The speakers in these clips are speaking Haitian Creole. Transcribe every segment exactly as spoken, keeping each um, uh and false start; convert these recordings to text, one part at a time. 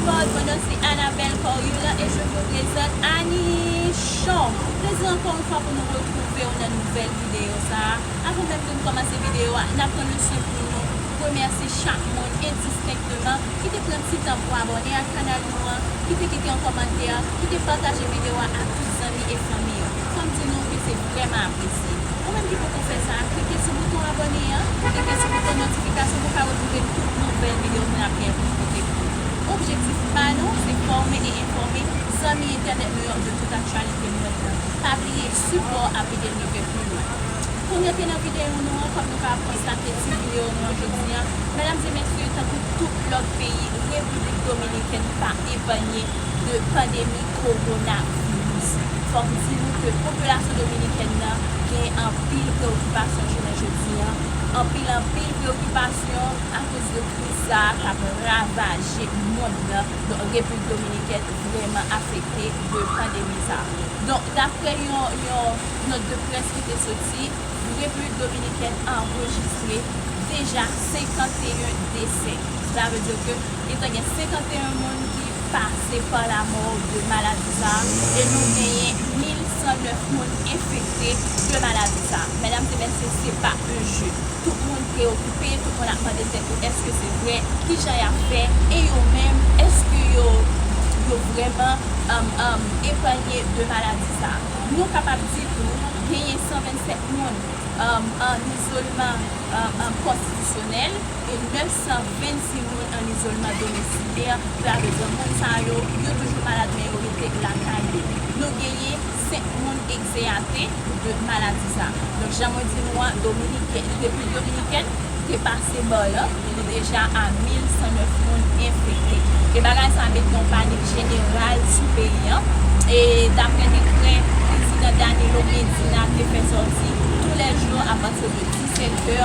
Mon nom c'est Annabelle Coriol et je vous présente Annie Show. Plezi ankò yon fwa pou nou retwouve w nan nouvèl videyo sa a. Avan menm ke nou kòmanse videyo a, n ap pran le swen pou nou remèsye chak moun endistenkteman ki te pran ti tan pou abòne ak kanal nou an, ki te kite yon kòmantè, ki te pataje videyo a ak tout zanmi e fanmi yo. Fò m di nou ke se vrèman apresye. Ou menm ki poko fè sa, klike sou bouton abòne an, klike sou bouton notifikasyon pou w ka retwouve tout nouvèl videyo ke n ap gen pou pote pou ou. Objektif pa nou, se fòme e enfòme zanmi entènèt nou yo de tout aktyalite mond lan. Pa bliye, sipò ap ede n rive pi lwen. Pou n antre nan videyo nou an, kòm nou ka konstate ti videyo nou an jodi an, medam e mesye, tankou tout lòt peyi, Repiblik Dominikèn pa epanye de pandemi kowonaviris. Fò m di nou ke popilasyon dominikèn nan gen anpil preokipasyon jounen jodi an, anpil, anpil preokipasyon akoz de kriz sa a k ap ravaje mond lan. Donk, Repiblik Dominikèn vrèman afekte de pandemi sa a. Donk, daprè yon, yon nòt de près ki te soti, Repiblik Dominikèn anrejistre deja senkanteyen desè. Sa vle di ke gentan gen senkanteyen moun ki pase pa lamò de maladi sa a, e nou genyen mil san nèf moun enfekte de maladi sa a. Medam e mesye, se pa un jeu. Tout moun preokipe, tout moun ap mande tèt yo èske se vrè, kijan y ap fè, e yo menm, èske yo, yo vrèman, um, um, epanye de maladi sa a. Nou kapab di tou, genyen san vennsèt moun, um, an izolman, um, um, konstitisyonèl e nèf san vennsis moun an izolman domisilè. Sa vle di moun sa yo, yo toujou malad, men yo rete lakay yo. Nou genyen senk moun egzeyate de maladi sa. Donk, jan mwen di nou an, Dominikèn, Repiblik Dominikèn te pase bò lan, nou deja a mil san nèf moun enfekte. E bagay sa a met yon panik jeneral sou peyi an. E daprè dekrè prezidan Danilo Medina te fè sòti, toulèjou, apati de disèt è,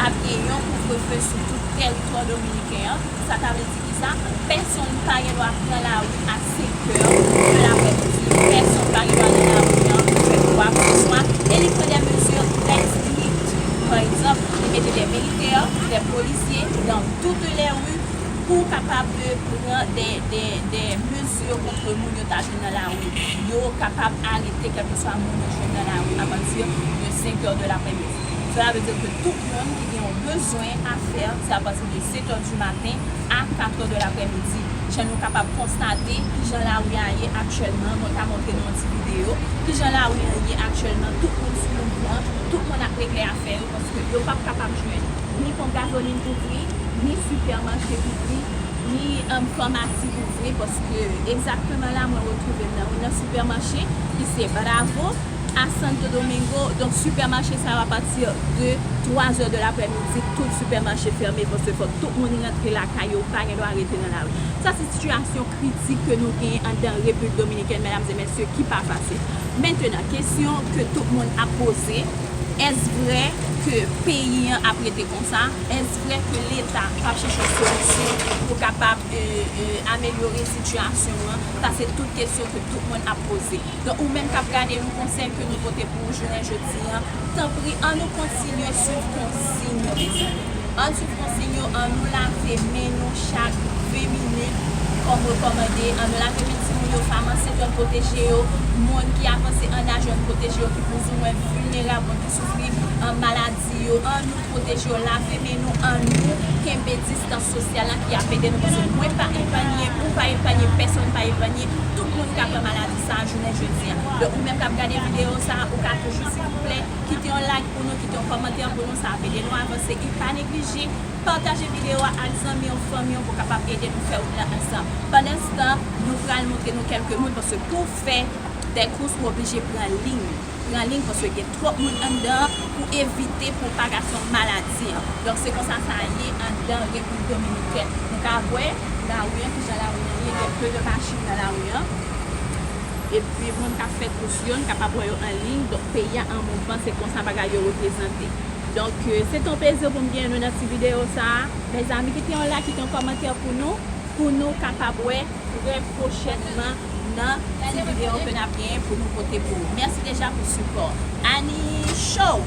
ap gen yon kouvrefe sou tout tèritwa dominiken an. Sa ta vle di kisa? Pèsonn pa gen dwa pran lari a senk è de laprèmidi. Pèsonn pa gen dwa nan lari an pou fè kwa ke se swa. E li pran de mezi trè estrik. Pa egzanp, li mete de militè, de polisye dans toutes les rues pou kapab pran de, de, de mezi kont moun yo ta jwenn nan lari. Yo kapab arete kèlkeswa moun yo jwenn nan lari apati de senk è de laprèmidi. Cela veut dire que tout moun ki gen yon bezwen a fè, se apati de sèt è du maten a kat è de laprèmidi. Jan nou kapab konstate kijan lari a ye aktyèlman, mwen ka montre nou yon ti videyo. Kijan lari a ye aktyèlman, tout moun sou mouvman, tout moun ap regle afè yo, paske yo p ap kapab jwenn ni ponp gazolin ouvri, ni sipèmache ouvri, ni, um, famasi ouvri, paske egzakteman la, mwen retwouve m nan youn nan sipèmache, ki se Bravo, a Santo Domingo. Donk, sipèmache sa yo, apati de twa è de laprèmidi, tout sipèmache fèmen, paske fòk tout moun rantre lakay yo, pa gen dwa rete nan lari. Sa se sitiyasyon kritik ke nou genyen anndan Repiblik Dominikèn, medam e mesye, ki pa fasil. Mentenan, kesyon ke tout moun ap poze, èske vrè ke peyi an ap rete konsa? Èske vrè ke Leta p ap chèche solisyon pou kapab, e, e, amelyore sitiyasyon an? Sa se tout kesyon ke tout moun ap poze. Donk, ou menm k ap gade nou, konsèy ke nou pote pou ou jounen jodi an, tanpri, ann nou kontinye swiv konsiy yo, mezanmi. Ann swiv konsiy yo, ann nou lave men nou chak ven minit, kòm rekòmande. Ann nou lave men timoun yo, fanm ansent yo, ann pwoteje yo. Moun ki avanse an aj yo, ann pwoteje yo, ki plizoumwen vilnerab, moun ki soufri, e, maladi yo. Ann nou pwoteje yo, lave men nou, ann nou kenbe distans sosyal la ki ap ede nou, paske mwen pa epanye, ou pa epanye, pèsonn pa epanye. Tout moun ka pran maladi sa a jounen jodi a. Donk, ou menm k ap gade videyo sa a, ou ka toujou, silvouplè, kite yon like pou nou, kite yon kòmantè pou nou, sa ap ede nou avanse. E pa neglije pataje videyo a ak zanmi w, fanmi w, pou kapab ede nou fè wout la ansanm. Pandanstan, nou pral montre nou kèlke moun, paske pou w fè de kous, ou oblije pran liy. Pran liy, paske gen twòp moun anndan pou evite pwopagasyon maladi an. Donk, se konsa sa ye anndan Repiblik Dominikèn. Nou ka wè lari an, kijan lari an ye, gen plizyè machin nan lari an. Epi, moun k ap fè kous yo, n kapab wè yo an liy. Donk, peyi a an mouvman, se konsa bagay yo reprezante. Donk, e, se te yon plezi pou m gen nou nan ti videyo sa a. Mezanmi, kite yon like, kite yon kòmantè pou nou, pou nou kapab wè trè pwochènman nan ti videyo ke n ap genyen pou nou pote pou ou. Mèsi deja pou sipò. Annie Show!